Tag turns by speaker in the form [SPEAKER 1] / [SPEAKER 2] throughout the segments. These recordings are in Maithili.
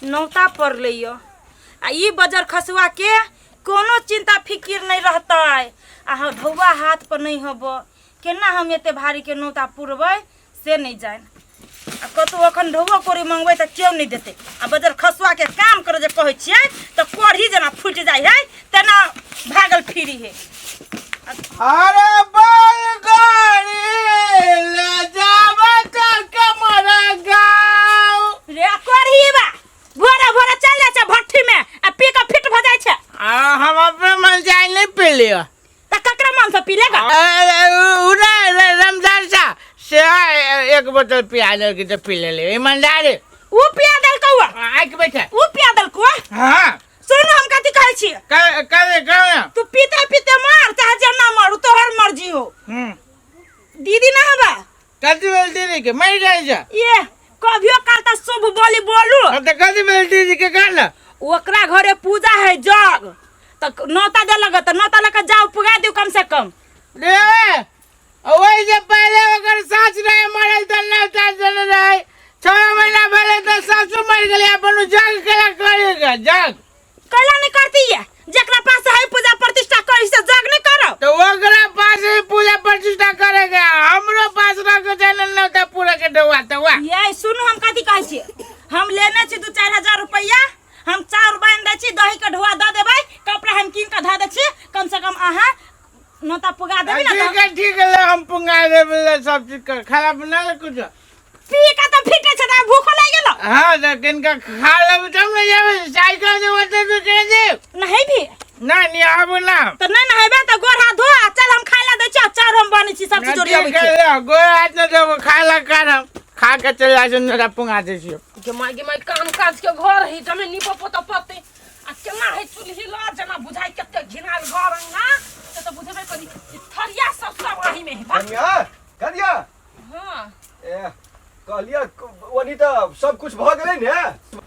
[SPEAKER 1] नौता पड़लै यऽ आ ई बजर खसुआ के कोनो चिंता फिकिर नहि रहतै आ हम ढौआ हाथ पर नहि हब केना हम एते भारी के नौता पुरबै से नहि जानि आ कतहु अखन ढौआ कोड़ी मंगबै तऽ केओ नहि देतै आ बजर खसुआ के काम करे जे कहै छियै तऽ कोढ़ी जेना फूटि जाइ है तेना भागल फिरी है
[SPEAKER 2] अरे बैलगाड़ी ले जाबे चल के मोरा गाँव।
[SPEAKER 1] रे कोढ़ी बा भोरे भोरे चल जाइ छै भट्ठी में आ पी के फिट भऽ जाइ छै।
[SPEAKER 2] आ हम अपने मन से आई नहीं पी लियो।
[SPEAKER 1] तऽ ककरा मन से पी लेगा?
[SPEAKER 2] रमजान सा से एक बोतल पिया दे तो पी ले ले ईमानदारी।
[SPEAKER 1] ऊ पिया देलकौ
[SPEAKER 2] आके बैठे।
[SPEAKER 1] ऊ पिया देलकौ?
[SPEAKER 2] हाँ।
[SPEAKER 1] सुन हम कथी कहै छी।
[SPEAKER 2] कर कर कर
[SPEAKER 1] तू पीते पीते मार चाहे जेना मारू तोहर मर्जी हो। दीदी ना हबा
[SPEAKER 2] कथी भेल दीदी के मर गेल छै?
[SPEAKER 1] ये कभियो काल त शुभ बोली बोलू।
[SPEAKER 2] हाँ, त कथी भेल दीदी के कहल?
[SPEAKER 1] ओकरा घरे पूजा है जग त नौता देलक त नौता लके जाओ पुगा दियो कम से कम।
[SPEAKER 2] रे ओहि जे पहले ओकर सास रहे मरल त नौता देने रहे 6 महीना भेलै त सासु मरि गेलै अपन जग केला करेगा जग।
[SPEAKER 1] कैला नहीं करती है जेकरा पास है पूजा प्रतिष्ठा करी से जग नहीं करो।
[SPEAKER 2] तो ओकरा पास ही पूजा प्रतिष्ठा करेगा हमरो पास रख के नौता पूरा के डवा तो वा।
[SPEAKER 1] ये सुनू हम कथी कहै छी हम लेने छी 2-4 हजार रुपया हम चाउर बान्हि दै छी दही के ढोआ दऽ देबै कपड़ा हम कीन के धऽ दै छी कम से कम अहाँ नौता पुगा देबै ना।
[SPEAKER 2] ठीक है ठीक है हम पुगा देबै सब चीज कर खराब ना कुछ।
[SPEAKER 1] पी के त फिटे छै त भूख लागि गेलो।
[SPEAKER 2] हां त किनका खा लेब तब ने जेबै साइकिल से ओते तो के देब।
[SPEAKER 1] नहेबी?
[SPEAKER 2] ना नहीं आबू ना।
[SPEAKER 1] त नहीं नहेबे त गोर हाथ धो आ चल हम खाय ला दै छी आ चाउर हम बनै छी सब चीज ओरियाबै छी।
[SPEAKER 2] ठीक है, गोर हाथ न धोबो खाय ला करम खा के चल जाइ छी नौता पुगा दै छी।
[SPEAKER 3] गे माय गे माय काम काज के घर है जमे नीपो पोतो पते आ केना है चूल्ही ल जेना बुझाइ कते घिनाल घर अंगना से त बुझबे करी ई थरिया सब सब अही में है बा।
[SPEAKER 4] कन्या कन्या।
[SPEAKER 3] हाँ।
[SPEAKER 4] ए कहलिया ओनी त सब कुछ भ गेलै ने?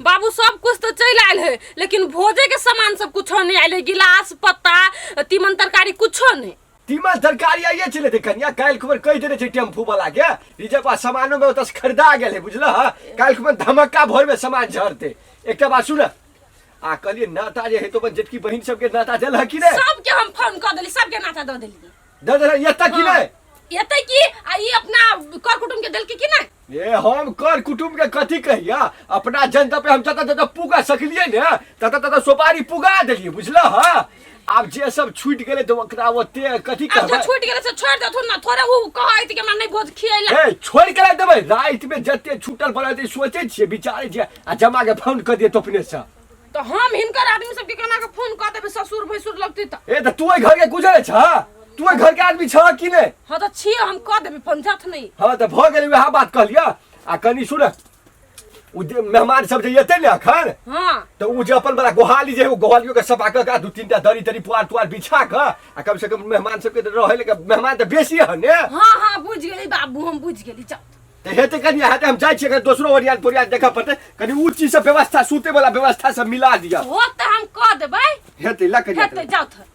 [SPEAKER 3] बाबू सब कुछ तो चलि आयल है लेकिन भोजे के सामान सब कुछो नहीं आयल है गिलास पत्ता तीमन तरकारी कुछो नहीं।
[SPEAKER 4] तीमन तरकारी आइए चले थे कन्या काल्हि खबर कहि देने छै टेम्पू वाला के रिजर्व आ सामानो में ओतऽ से खरीदा गेल है बुझल ह? काल्हि खबर धमक्का भोर में सामान झरते। एकटा बात सुन आ कहलिए नाता जे है तो अपन जेटकी बहिन सबके नाता देल है कि नहीं?
[SPEAKER 3] सबके हम फोन कऽ देली सबके नाता दऽ देली।
[SPEAKER 4] दे देल एतऽ कि
[SPEAKER 3] हाँ।
[SPEAKER 4] नहीं?
[SPEAKER 3] एतै की आ ई अपना कर कुटुम के देलकै कि नहीं?
[SPEAKER 4] ए हम कर कुटुम के कथी कहिया अपना जनता पे हम जतऽ जतऽ पुगा सकलिए ने ततऽ ततऽ सोपारी पुगा देलिए बुझल ह? आब जे सब छूटि गेलै तऽ ओकरा ओते कथी
[SPEAKER 3] आब जे
[SPEAKER 4] कहबै?
[SPEAKER 3] छूटि गेलै से छोड़ि देथुन ना थोड़े उ कहैत कि हमरा नहि भोज खियैला।
[SPEAKER 4] ए छोड़ि के देबै राति में जते छूटल पड़ल छै सोचै छियै विचारै छियै आ जमा के फोन कऽ दियै तो अपने से।
[SPEAKER 3] तऽ हम हिनकर आदमी सबके केना के फोन कऽ देबै ससुर भैंसुर लगतै तऽ।
[SPEAKER 4] ए तऽ तू एहि घर के गुजरै छह? तू एहि घर के आदमी छह कि नहि?
[SPEAKER 3] हाँ तऽ छियै हम कऽ देबै फोन जाथ नहि।
[SPEAKER 4] हाँ तऽ भऽ गेलै वएह बात कहलियै आ कनि सुन उ जे मेहमान सब जे एतै ने अखन
[SPEAKER 3] हाँ।
[SPEAKER 4] तऽ उ जे अपन बला गोहाली जे है, ओ गोहालियो के सफा कऽ के 2-3 टा दरी तरी पुआर तुआर बिछा कऽ आ कम से कम मेहमान सबके तऽ रहै लए मेहमान तऽ बेसी है ने।
[SPEAKER 3] हाँ हाँ बुझि गेली बाबू हम बुझि गेली जाउ।
[SPEAKER 4] तऽ हेतै कनि हेतै हम जाइ छियै कनि दोसरो ओरियान पोरियान देखऽ पड़तै कनि उ चीज सब व्यवस्था सुते वाला व्यवस्था सब मिला दिअ।
[SPEAKER 3] हो तऽ हम कऽ देबै।
[SPEAKER 4] हेतै लऽ कऽ
[SPEAKER 3] हेतै जाउ तऽ।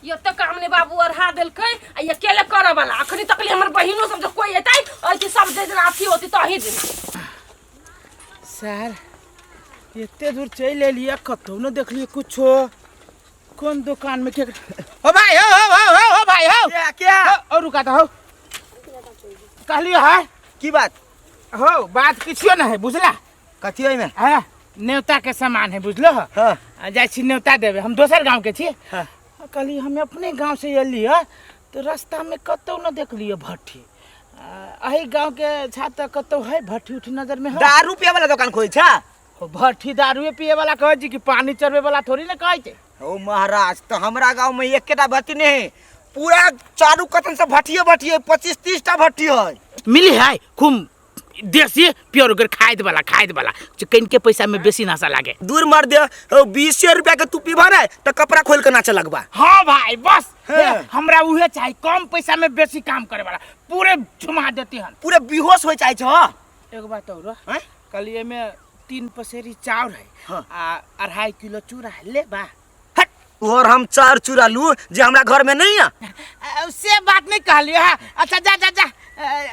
[SPEAKER 3] एते काम ने बाबू अढ़ा देलकै आ ई अकेले करऽ वाला अखनी तक ले हमर बहिनो सब जे कोई एतै ओइ सब जे जेना अथी होती तही देना।
[SPEAKER 2] सर एते दूर चलि एलियै कतौ न देखलियै कुछो कोन दुकान में के ओ भाई हो हो हो हो हो भाई हो।
[SPEAKER 5] क्या क्या?
[SPEAKER 2] हो, ओ रुका तो हो कहलियो है
[SPEAKER 5] की बात?
[SPEAKER 2] हो बात किछो न है बुझला।
[SPEAKER 5] कथी है में?
[SPEAKER 2] हाँ न्योता के सामान है बुझलो।
[SPEAKER 5] हाँ।
[SPEAKER 2] आ जाइ छी न्योता देवे हम दोसर गांव के छी।
[SPEAKER 5] हाँ।
[SPEAKER 2] कहली हम अपने गांव से एली है तो रास्ता में कतौ न देखलियो भट्ठी। एही गांव के छाता कतौ है भट्ठी उठी नजर में है?
[SPEAKER 5] दारू पिए वाला दुकान खोल छा?
[SPEAKER 2] हो, भट्ठी दारूए पिए वाला कहै छी कि पानी चढ़बे वाला थोड़ी ना कहै छै।
[SPEAKER 5] ओ महाराज तो हमरा गांव में एकेटा भट्ठी नहीं है पूरा चारू कतन से भट्ठिए भट्ठिए 25-30 टा भट्ठी है।
[SPEAKER 2] मिली है खूब देसी प्योर ओकर खाद वाला खाद वाला जो कन के पैसा में बेसी नशा लागे।
[SPEAKER 5] दूर मर दे ओ 20 रुपया के तू पीबा ने तो कपड़ा खोल के नाचे लगबा।
[SPEAKER 2] हाँ भाई बस।
[SPEAKER 5] हाँ।
[SPEAKER 2] हे, हमरा उहे चाहिए कम पैसा में बेसी काम करे वाला पूरे झुमा देती हन।
[SPEAKER 5] पूरे बेहोश हो जाए छो।
[SPEAKER 2] एगो बात और
[SPEAKER 5] हैं?
[SPEAKER 2] कल में 3 पसेरी चाउर है
[SPEAKER 5] हाँ।
[SPEAKER 2] आ 2.5 किलो चूड़ा है ले बा।
[SPEAKER 5] हट और हम चार चूड़ा लू जे हमरा घर में नहीं है।
[SPEAKER 2] से बात नहीं कहलियो है। अच्छा जा जा जा,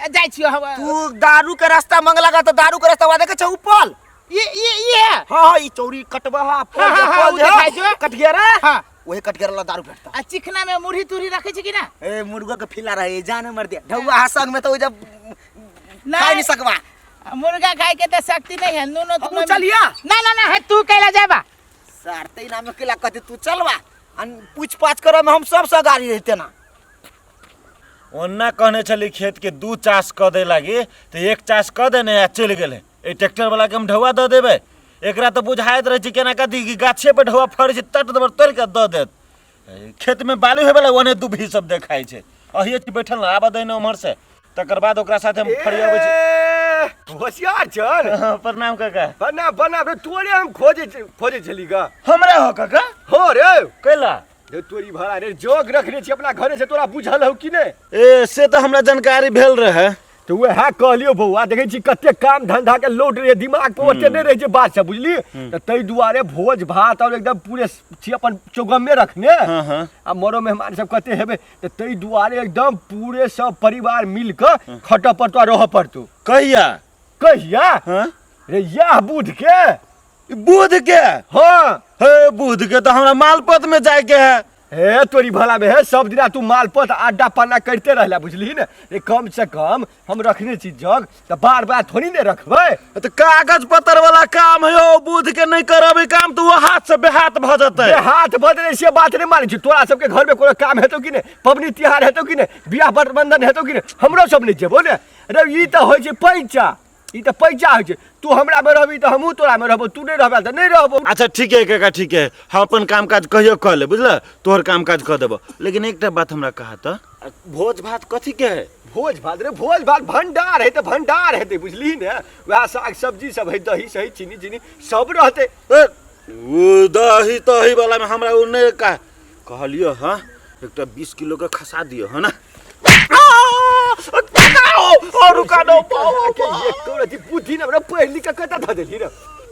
[SPEAKER 2] जाइ छियो हम।
[SPEAKER 5] तू दारू के रास्ता मंगला तो दारू के रास्ता वादे के छौ ऊपर।
[SPEAKER 2] ये ये ये है।
[SPEAKER 5] हाँ हाँ ई चौरी कटबा हा
[SPEAKER 2] हाँ, हाँ, हाँ,
[SPEAKER 5] पल
[SPEAKER 2] उ देखाइ छौ।
[SPEAKER 5] कटगेरा
[SPEAKER 2] हाँ।
[SPEAKER 5] ओहे कटगेरा ला दारू भेटता।
[SPEAKER 2] आ चिकना में मुरही तुरही रखे छी कि ना?
[SPEAKER 5] ए मुर्गा के फिला रहे जान मर दिया ढौआ हा संग में तो जब
[SPEAKER 2] नहीं।
[SPEAKER 5] खाई नहीं सकबा।
[SPEAKER 2] मुर्गा खाए के तो शक्ति नहीं है नूनो
[SPEAKER 5] हमहूँ चलिया?
[SPEAKER 2] ना ना ना है तू कैला जाबा
[SPEAKER 5] सर तै नाम केला कहते तू चलबा अन पूछ पाछ करे में हम सब सगारी रहते ना।
[SPEAKER 6] ओन्ना कहने छली खेत के 2 चास क दे लागी तो 1 चास क देने आ चलि गेलै। ए ट्रैक्टर वाला के हम ढौआ दऽ देबै। एकरा तऽ बुझाइत रहै छै केना कथी कि गाछे पर ढौआ फड़ै छै तट दबर तोड़ि कऽ दऽ देत। खेत में बालू होय वाला ओने दुभी सब देखाइ छै। अहिए छी बैठल ना आबऽ दै ने उम्हर से तकर बाद ओकरा साथे हम फरियाबै छी।
[SPEAKER 4] ए, होशियार छल।
[SPEAKER 6] हाँ, प्रणाम काका।
[SPEAKER 4] बना बना रे तोरे हम खोजे छली गा।
[SPEAKER 6] हमरा हो काका?
[SPEAKER 4] हो रे।
[SPEAKER 6] कैला?
[SPEAKER 4] रे तोरी भरा रे जोग रखने छी अपना घरे से तोरा बुझल हौ कि नै?
[SPEAKER 6] ए से तऽ हमरा जानकारी भेल रहे।
[SPEAKER 4] तो वएह कहलियो बौआ देखै छी कते काम धंधा के लोड रहे दिमाग पर ओते नहि रहै छै बात सब बुझली। तऽ ताहि दुआरे भोज भात और एकदम पूरे छी अपन चौगम्मे रखने।
[SPEAKER 6] हाँ, हाँ।
[SPEAKER 4] आ मरो मेहमान सब कते हेबै तऽ ताहि दुआरे एकदम पूरे सब परिवार मिल कऽ खटऽ पड़तो आ रहऽ पड़तो।
[SPEAKER 6] कहिया?
[SPEAKER 4] कहिया?
[SPEAKER 6] हाँ?
[SPEAKER 4] रे याह बुध के।
[SPEAKER 6] बुध के?
[SPEAKER 4] हाँ।
[SPEAKER 6] हे बुध के तो हमरा मालपत में जाए के है।
[SPEAKER 4] हे तोरी भला में है सब दिना तू मालपत अड्डा पन्ना करते रहला बुझली ने। रे कम से कम हम रखने छी जग तऽ बार बार थोड़ी ने रखबै।
[SPEAKER 6] तऽ कागज पत्र वाला काम है यौ, बुध के नहीं करबै काम तऽ ओ हाथ से बेहाथ भऽ जेतै।
[SPEAKER 4] बेहाथ भऽ जेतै से बात नहीं मानै छी। तोरा सबके घर में कोनो काम हेतौ कि नहि, पबनी तिहार हेतौ कि नहि, बियाह बंधन हेतौ कि नहि, हमरो सब नहि जेबो ने। रे ई तऽ होइ छै पैंचा, ई तऽ पैंचा होइ छै। तू हमरा में रहबी तऽ हमहूँ तोरा में रहबो, तू नहीं रहबे तऽ नहीं रहबो।
[SPEAKER 6] अच्छा ठीक है काका ठीक है, हम अपन काम काज कहियो कऽ ले बुझल, तोहर काम काज कऽ देबो। लेकिन एकटा बात हमरा कहा तऽ भोज भात कथी के है?
[SPEAKER 4] भोज भात रे भोज भात भंडार है तऽ भंडार हेतै बुझली ने। वएह साग सब्जी सब है, दही सही चीनी चीनी सब रहतै।
[SPEAKER 6] ए, ओ दही तही वाला में हमरा ओ नहीं कहलियो। हाँ एकटा 20 किलो के खसा दियो है ना। रुका दो,
[SPEAKER 4] बुद्धि ने पढ़ लिख के कतऽ धऽ देलही रे? ए,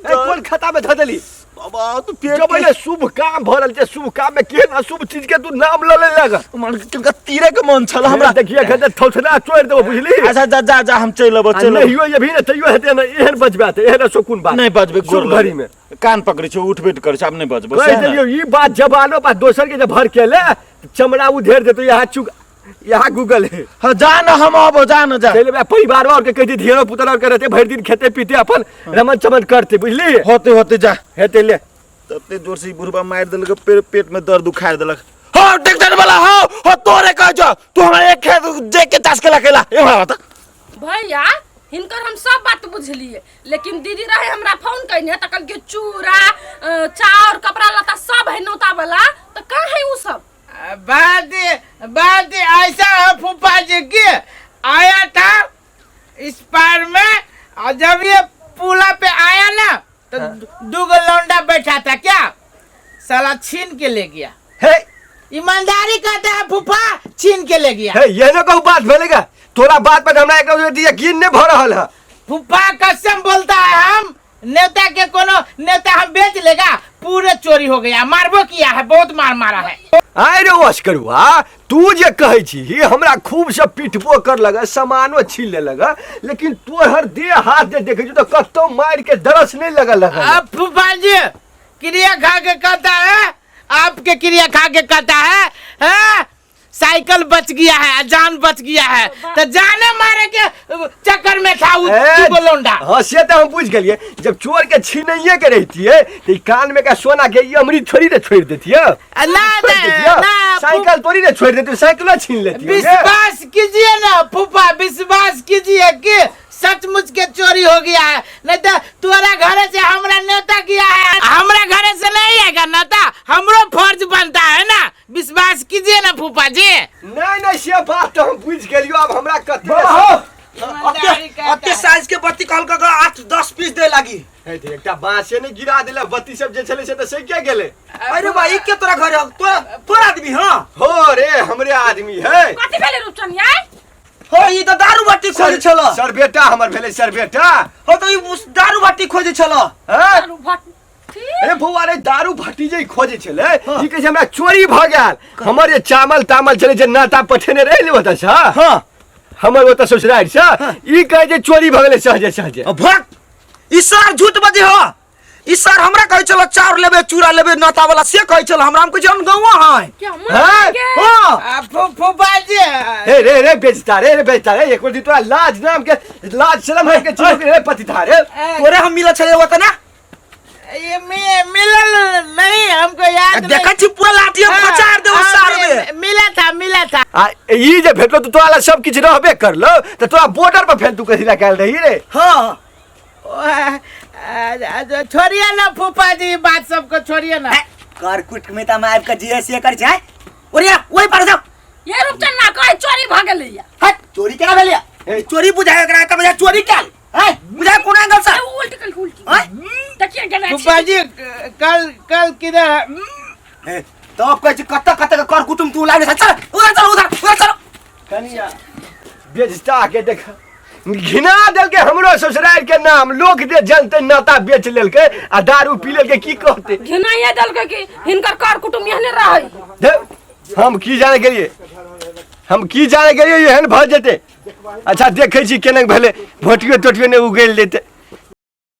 [SPEAKER 4] कोन खाता में धऽ देलही?
[SPEAKER 6] बाबा, तू पेट
[SPEAKER 4] जब पहिले शुभ काम भऽ रहल छै, शुभ काम में केहन अशुभ चीज के तू नाम लऽ ले लग।
[SPEAKER 6] मन के तिनका तीरे के मन छल हमरा।
[SPEAKER 4] देखिए एखन तऽ थौथना चोरि देबो बुझली।
[SPEAKER 6] अच्छा जा जा जा हम चलि अबो,
[SPEAKER 4] आ
[SPEAKER 6] चलि अबो।
[SPEAKER 4] नहियो एबही ने तैयो हेतै ने, एहन बजबा तऽ एहन अशोकुन बात।
[SPEAKER 6] नहि बजबै,
[SPEAKER 4] शुभ
[SPEAKER 6] गोर
[SPEAKER 4] घड़ी में।
[SPEAKER 6] कान पकड़ै छौ, उठ बैठ करै छौ, आब नहि बजबो,
[SPEAKER 4] कहि
[SPEAKER 6] सएह ने?
[SPEAKER 4] देलियौ ई बात जबानो पर दोसर के जे भर के ले चमड़ा उधेर देतौ। यहाँ चुक यहाँ गूगल है।
[SPEAKER 6] हाँ, जा ना हम अबो, जा ना, जा।
[SPEAKER 4] चलि अबे, परिवार और के कहै छै धियानो पुतल और के रहते भरि दिन खेते पीते अपन रमन चमन करते बुझली।
[SPEAKER 6] होते होते जा।
[SPEAKER 4] हेते ले।
[SPEAKER 6] तते जोर से ई बुढ़बा मारि देलक, पेट में दर्द उखाड़ि देलक। हो ट्रैक्टर वाला हो, हो तोरे कहै छौ तू हमरा एक खेत जे के चास केला केला ए हमरा बता।
[SPEAKER 3] भैया हिनकर हम सब बात बुझलिए, लेकिन दीदी रहे हमरा फोन कइने त कहलकै चूड़ा चाउर कपड़ा लत्ता सब है नौता वाला, त कहाँ है उ सब?
[SPEAKER 2] बात बात ऐसा है फूफा जी की आया था इस पार में और जब ये पुला पे आया ना तो दू गो लौंडा बैठा था क्या साला छीन के ले गया।
[SPEAKER 4] हे
[SPEAKER 2] ईमानदारी कहता है फूफा, छीन के ले गया।
[SPEAKER 4] हे ये ना कहू बात भेलेगा तोरा बात पर हमरा एक यकीन नहीं भ रहल है।
[SPEAKER 2] फूफा कसम बोलता है हम नेता के कोनो नेता हम बेच लेगा, पूरे चोरी हो गया, मारबो किया है, बहुत मार मारा है।
[SPEAKER 4] आय रे ओस्करुआ, तू जे कहै छी हमरा खूब से पिटबो कर लगा, सामानो छीन ले लगा, लेकिन तोहर देह हाथ जे देखै छी तो कतौ मार के दरस नहीं लगल लगा।
[SPEAKER 2] अब फूफा जी क्रिया खा के कहता है, आपके क्रिया खा के कहता है, हैं? साइकिल बच गया है, जान बच गया है, तो जाने मारे के चक्कर में था उ
[SPEAKER 4] ए,
[SPEAKER 2] दूगो लौंडा।
[SPEAKER 4] हाँ से तो हम बुझ गेलिए, जब चोर के छीनैये के रहितिए तो ई कान में का सोना के ई अमृत छोड़ी ने छोड़ देतिए।
[SPEAKER 2] ना, ना,
[SPEAKER 4] छोड़ देतिए।
[SPEAKER 2] ना,
[SPEAKER 4] साइकिल तोड़ी ने छोड़ देतिए, साइकिलो छीन लेतिए।
[SPEAKER 2] विश्वास कीजिए ना फूफा, विश्वास कीजिए कि सचमुच के चोरी हो गया है, नहीं तो तुम्हारा घरे से हमरा नेता गया है, हमरा घरे से नहीं आएगा नेता, हमरो फर्ज बनता है ना, विश्वास कीजिए ना फूफा जी।
[SPEAKER 4] नहीं नहीं से बात तो हम बुझ गेलियो, अब हमरा कते
[SPEAKER 5] बाबा हो,
[SPEAKER 2] अते
[SPEAKER 5] अते साइज के बत्ती कहल का 8-10 पीस दे लागी।
[SPEAKER 4] हे ते एकटा बांसे ने गिरा देला, बत्ती सब जे छले से त सही गेले।
[SPEAKER 5] अरे भाई के तोरा घर है? तोरा आदमी हां?
[SPEAKER 4] हो रे हमरे आदमी है।
[SPEAKER 3] कथि भेले रूपचन यार?
[SPEAKER 5] हो ई त दारू बत्ती खोजे छल।
[SPEAKER 4] सर बेटा हमर भेले सर बेटा।
[SPEAKER 5] हो त ई दारू बत्ती खोजे छल।
[SPEAKER 4] हैं?
[SPEAKER 3] दारू भट्टी?
[SPEAKER 4] अरे बौआ रे दारू भट्टी जे खोजे छले, ई कहै छै हमरा चोरी भ गेल, हमर जे चावल तामल छले जे नाता पठेने रहे ने ओतऽ से,
[SPEAKER 5] हां।
[SPEAKER 4] हमर ओतऽ ससुरारि से, ई कहै छै चोरी भ गेलै सहजे सहजे।
[SPEAKER 5] भक ई सर झूठ बजे हो, ई सर हमरा कहै छल चाउर लेबे चूड़ा लेबे नता वाला से कहै छल हमरा, हम कहै छी हम गौवा है।
[SPEAKER 3] क्या
[SPEAKER 4] हैं?
[SPEAKER 5] हां।
[SPEAKER 2] फूफा जी।
[SPEAKER 4] हे रे रे बेचता रे रे बेचता रे, एक दिन तोरा लाज नाम के लाज शर्म है के चीज के रे पतिता रे।
[SPEAKER 5] तोरे हम मिलल छले ओतऽ ना।
[SPEAKER 2] ये मिलल नहीं हमको याद।
[SPEAKER 5] देखै छी पूरा लाठी हम
[SPEAKER 2] हाँ,
[SPEAKER 5] पचार देबो
[SPEAKER 2] हाँ,
[SPEAKER 5] सार में।
[SPEAKER 2] मिला था, मिला था।
[SPEAKER 4] आ ई जे भेटलो तो तोरा ला सब किछु रहबे करलो, त तोरा बॉर्डर पर फेर तू कथी ला कैल रही रे?
[SPEAKER 5] हां।
[SPEAKER 2] छोड़िए ना फूफा जी, बात सबको छोड़िए ना।
[SPEAKER 5] कर कुट में त हम आबि के जे से कर छै ओरिया ओहि पर जाओ।
[SPEAKER 3] ये रूपचन ना कहे चोरी भऽ गेलैया।
[SPEAKER 5] हट, चोरी केना भेलिया?
[SPEAKER 4] हे।
[SPEAKER 5] चोरी बुझाय एकरा त बुझाय चोरी कैल हैं, बुझाय कोन एंगल से?
[SPEAKER 3] ए, उल्ट कल उल्ट
[SPEAKER 5] हैं?
[SPEAKER 3] देखिए गेलै।
[SPEAKER 2] फूफा जी कल कल किधर है?
[SPEAKER 5] ए, तब कहै छी कत कत के कर कुटुम तू लाने चल उधर, चल उधर, उधर चल।
[SPEAKER 4] कनिया बेचता के देख घिना देलकै हमरो ससुराल के नाम, लोक जे जनते नाता बेच लेलकै आ दारू पी लेलकै की कहते?
[SPEAKER 3] घिनाइए देलकै कि हिनकर कर कुटुम एहने रहै।
[SPEAKER 4] धे, हम की जाने गेलियै, हम की जाने गेलियै एहन भऽ जेतै। अच्छा देखै छी केना भेलै, भोटियो तोटियो नहि उगेल देतै।